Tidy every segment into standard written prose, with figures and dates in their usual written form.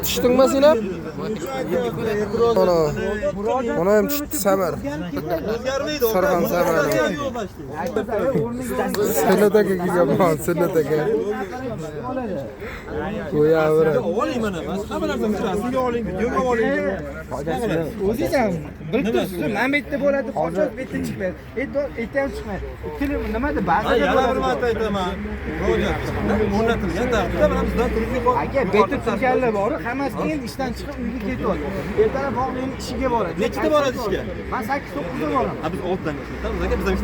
Tushdingmi sen ham? Mana. Mana ham tushdi Samar. Sarxon Samar. Senat aka kelgan, Senat aka. Qo'yaveradi. Oling mana, hamma narsani rasmga oling, videoga oling. O'zingiz ham bilib turibsiz, mana bu yerda bo'ladi, qochoq bu yerda chiqmaydi. Erta ham chiqmaydi. Tilim nimada ba'zida Yana bir marta aytaman. Murojaat o'rnatilgan tartibda mana bizdan turib yuqori. Aka, bu yerda turganlar bor, hammasi endi ishdan chiqib uyga ketyapti. Ertalab bog'likni ishiga boradi. Nechida boradi ishga? Men 8-9da boraman. Ha, biz 6dan ishlaymiz aka, biz ham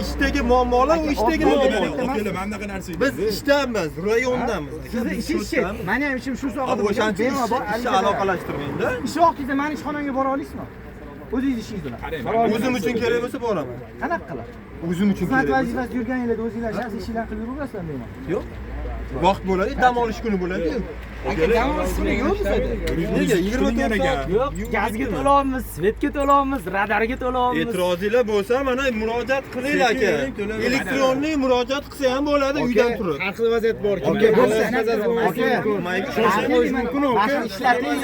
ishdagi muammolar, u ishdagi muammolar. Akalar, mana bunaqa narsa. Biz ishdamiz, rayondamiz. Sizni ishingiz chi? Meni ham ishim shu sohada. O'shancha Bemalol ishni aloqalashtirmangda. Ish vaqtingizda meni ishxonamga bora olasizmi? O'zingiz ishingiz bilan. Bora olasizmi? O'zim uchun kerak bo'lsa boraman. Qanaqa qilib? O'zim uchun Xizmat kerak bo'lsa. vazifasida yurganinglarda o'zinglar shaxsiy ishinglarni qilib yuraverasizlar bemalol. Yo'q. Vaqt bo'ladi, dam olish kuni bo'ladi. Aka, dam olish kuni yo'q bizada. Nega 24 soat? Yo'q, gazga to'layapmiz, svetga to'layapmiz, radarga to'layapmiz. E'tirozinglar bo'lsa, mana murojaat qilinglar aka. Elektronli murojaat qilsa ham bo'ladi uydan turib. Har xil vaziyat bor. Aka, shoshib qo'yish mumkin aka. Ishlating.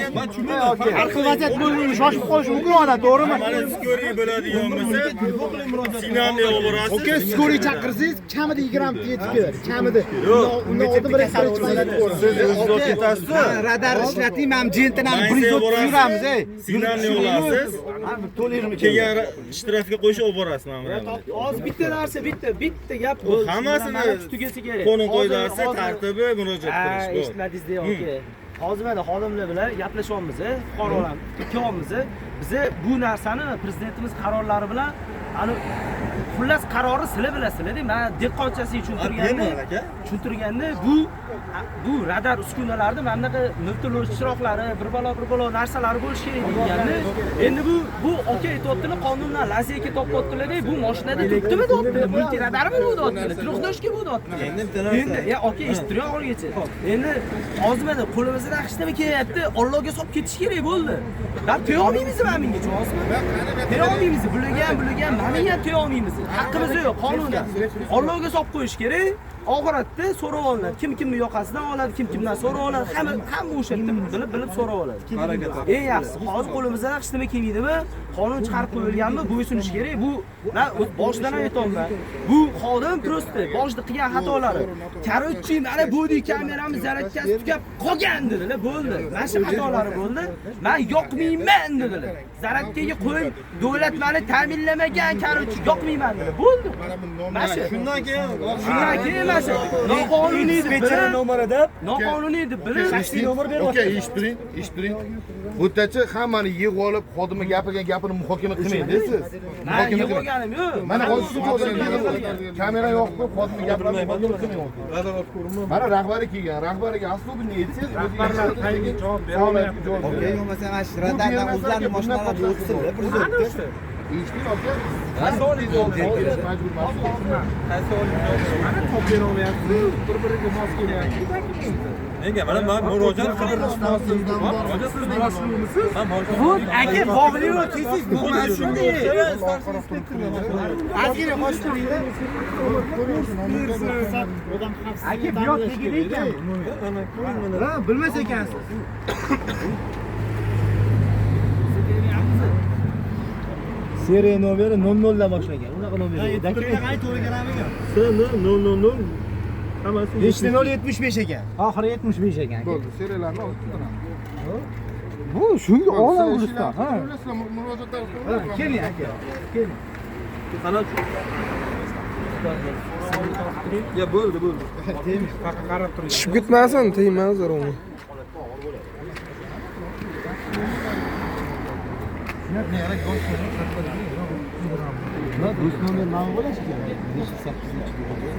Har xil vaziyat bo'lishi, shoshib qolish mumkin odam, to'g'rimi? Mana скорый bo'ladigan bo'lsa, signalni olib borasiz. Aka, скорый chaqirsangiz kamida 20 ta yetib keladi. Kamida. Undan oldin bir birinchi Siz o'zingiz ketasiz. Radar ishlating, mana jentini 130 yuramiz, ey. Signalni olasiz. Keyin shtrafga qo'yishib olib borasiz mana bularni. Hozir bitta narsa, bitta gap bo'ldi. Hammasini tugasi kerak. Qonun qoidasi, tartibi murojaat qilish bu. Eshitmadingiz aka. Hozir mana xodimlar bilan gaplashyapmiz, fuqarolar ikkovimiz. Biza bu narsani prezidentimiz qarorlari bilan ani xullas qarori sizlar bilasizlar-da. Men dehqonchasi tushuntirganda bu radar uskunalarida mana bunaqa miltiluvchi chiroqlari, bir balo narsalari bo'lishi kerak deganda, endi bu aka aytyaptilar, qonundan laziyaka topyaptilar-da, bu mashinada turibdimi deyaptilar, multiradarmi bu deyaptilar, трехножка bu deyaptilar. Endi ya aka eshitib turing oxirigacha. Endi hozir mana qo'limizdan hech nima kelyapti, Allohga solib ketish kerak bo'ldi. Da to'ya olmaymiz mana bunga, tushunasizmi? To'ya olmaymiz, bularga ham, mana bunga ham to'ya olmaymiz. Haqqimiz yo'q qonunan. Allohga solib qo'yish kerak. Oxiratda so'rab olinadi. Kim kimni yoqasidan oladi, kim kimdan so'rab oladi. Hamma o'sha yerda bilib so'rab oladi. Eng yaxshisi, hozir qo'limizdan hech nima kelmaydimi? Qonun chiqarib qo'yilganmi, bo'ysunish kerak. Bu men boshidan ham aytyapman. Bu xodim prosta boshida qilgan xatolari. Короче, mana body kameramiz zaryadkasi tugab qolgan dedilar, bo'ldi. Mana shu xatolari bo'ldi. Men yoqmayman dedilar. Zaryadkaga qo'yib, davlat meni ta'minlamagan, короче, yoqmayman dedilar. Bo'ldi. Mana shu. Shundan keyin mana shu noqonuniy deb bilib, noqonuniy deb bilib, Shaxsiy nomer beryapti. Aka, eshittiring, eshittiring. Bu yerdachi hammani yig'ib olib, xodimni gapirgan gapini muhokama qilmaydi siz. Men yig'ib olganim yo'q. Mana hozir shuncha odam yig'ib olib, kamera yoqib qo'yib, xodimni gaplarini muhokama qilmayapti. Mana rahbari kelgan, rahbariga aslobini aytsangiz, o'ziga javob bera olmayapti. Aka, bo'lmasa mana shu radardan o'zlarini mashinalari o'tsinlar, 130. Eshiting aka. Majbur Nega mana men murojaat qildim. Bu aka bog'liq kelsangiz bu mana shunday. Ozgina qochib turingda. Aka, bu yoq tegida ekan. Ha, bilmas ekansiz. Seriya nomeri 00 dan boshlangan. Unaqa nomer yo'q. SN 000 hammasi 5075 ekan. Oxiri 75 ekan. Bo'ldi, seriyalarni olib chiqaman. Bu shunga oladi Rustam, ha. Murojaatlar Keling aka, keling. Ya bo'ldi, bo'ldi. Tushib ketmasin, tegmazdir uni. Do'st nomer nima bo'lashi ekan?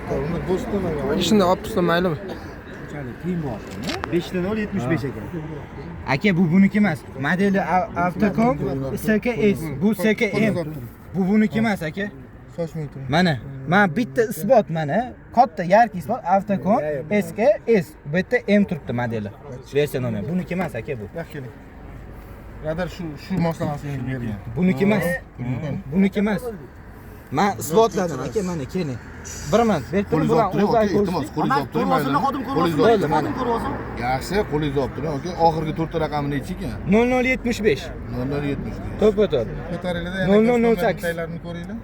508. Shunda olib tursa maylimi? 5075 ekan. Aka, bu buniki emas. Modeli Avtocom SKS, bu SKM. Bu buniki emas aka. Mana, mana bitta isbot mana, katta yarki isbot Avtocom SKS, bu yerda M turibdi modeli. Versiya nomer. Buniki emas aka bu. Keling. Radar shu moslamasini bergan. Buniki emas. Buniki emas. Men isbotladim aka, mana keling. Bir minut, berib turing, Qo'lingizni bular olib turing, o'zi aka, iltimos, qo'lingizni olib turing. Ko'rmasin, xodim ko'rmasin. Qo'lingizni olib turing. Xodim ko'rmasin. Yaxshi, qo'lingizni olib turing, aka. Oxirgi to'rtta raqami nechi ekan? 0075. 0075. To'ppa-to'g'ri. Ko'taringlar, 0008. Taylarini ko'ringlar.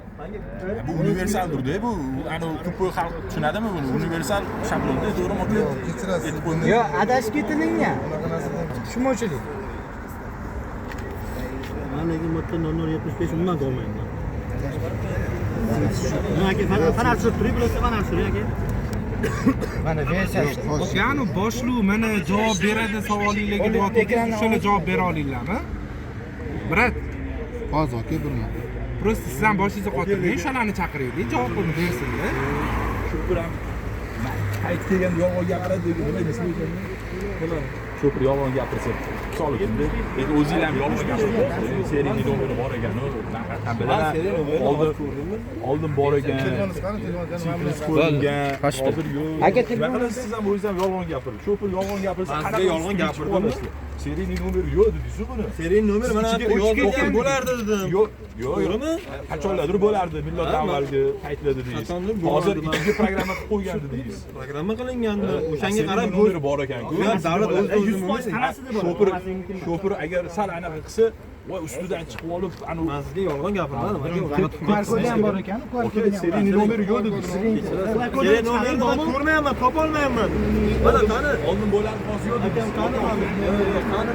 Bu universaldir-da, bu ani ko'p xalq tushunadimi buni? Universal shablonda, to'g'rimi aka? Kechirasiz. Aytib qo'ying. Yo, adashib ketilingan. Tushunmovchilik. Man lekin bu yerda 0075 umuman ko'rmayman. Aka, fonar tushirib turing, bilsa fonar tushiring aka. Mana versiyasi. Ya'ni boshliq mana javob beradi savolinglarga deyapsiz, o'shalar javob bera olinglarmi? Brat, Hozir aka, bir minut. просто siz ham boshingizni qotirmang, o'shalarni chaqiraylik, javobini bersinlar. Cho'pir ham qaytib kelganda yolg'on gapiradi degan nima deysizlar o'shanda? Nima? Cho'pir yolg'on gapirsa, misol uchun, lekin o'zinglar ham yolg'on gapirib, seriyli nomeri bor ekan, u haqiqatan bilaman. Oldin bor ekan. Telefoningiz qani? Telefoningiz Ko'ringan, hozir yo'q. Aka, Nima telefon qilasiz siz ham o'zingiz ham yolg'on gapirib. Cho'pir yolg'on gapirsa, Man sizga qanaqa yolg'on ustiga chiqib gapirdimmi? olasizlar? Seriyli nomeri yo'q dedingiz-ku buni. Seriya nomeri mana Ichiga bu o'chib yozilgan ketgan bo'lardi dedim. Yo'q, yo'q, yo'q. To'g'rimi? Qachonlardir bo'lardi, miloddan avvalgi paytlarda dedingiz. Qachondir bo'lardi, Hozir man- ichiga programma qilib qo'ygan dedingiz. Programma qilingandi. O'shanga Seriya qarab nomeri bor ekan-ku. Yo'q, davlat o'zi o'zi 100% qanasida bor. Shopir agar sal anaqa qilsa, voy ustidan chiqib olib, anu Man sizga yolg'on gapirmadim aka. QR kodi ham bor ekan, QR aka, kodi ham. seriyli nomeri yo'q dedingiz. Seriya nomerini man ko'rmayapman, topolmayapman. Mana qani. Oldin bo'lardi, hozir yo'q Akam dedingiz. qani? Yo'q, yo'q, qani?